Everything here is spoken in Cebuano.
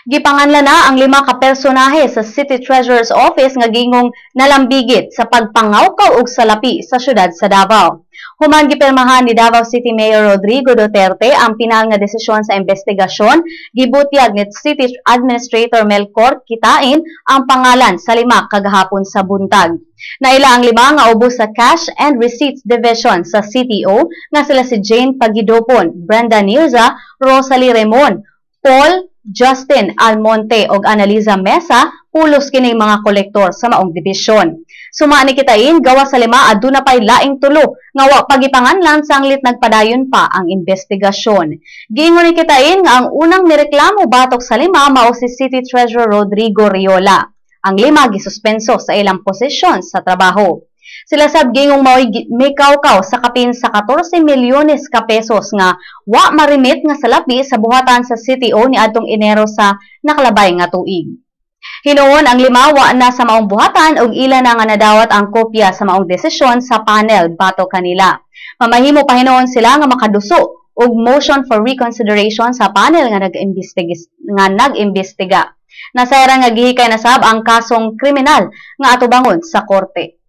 Gipanganlan na ang lima ka personahe sa City Treasurer's Office nga gingong nalambigit sa pagpangawkaw og salapi sa syudad sa Davao. Human gipirmahan ni Davao City Mayor Rodrigo Duterte ang pinal nga desisyon sa investigasyon, gibutyag ni City Administrator Melchor Kitain ang pangalan sa lima kagahapon sa buntag. Naila ang lima nga ubos sa Cash and Receipts Division sa CTO nga sila si Jane Pagidopon, Brenda Nirza, Rosalie Remon, Paul Justin Almonte og Analiza Mesa, pulos kining mga kolektor sa maong dibisyon. Suma ni Kitain, gawa sa lima aduna pay laing tulo nga wa pagipanganlan sanglit nagpadayon pa ang investigasyon. Giingon ni Kitain nga ang unang nireklamo batok sa lima mao si City Treasurer Rodrigo Riola. Ang lima gisuspenso sa ilang posisyon sa trabaho. Sila sab gingong mao'y mikawkaw sa kapin sa 14 milyones ka pesos nga wa marimit nga salapi sa buhatan sa CTO ni adtong Enero sa nakalabay nga tuig. Hinuon ang lima wa na sa maong buhatan ug ila na nga nadawat ang kopya sa maong desisyon sa panel batok kanila. Mamahimo pa hinuon sila nga makaduso og motion for reconsideration sa panel nga nag-imbestiga. Nasayran nga gihikay na sab ang kasong kriminal nga atubangon sa korte.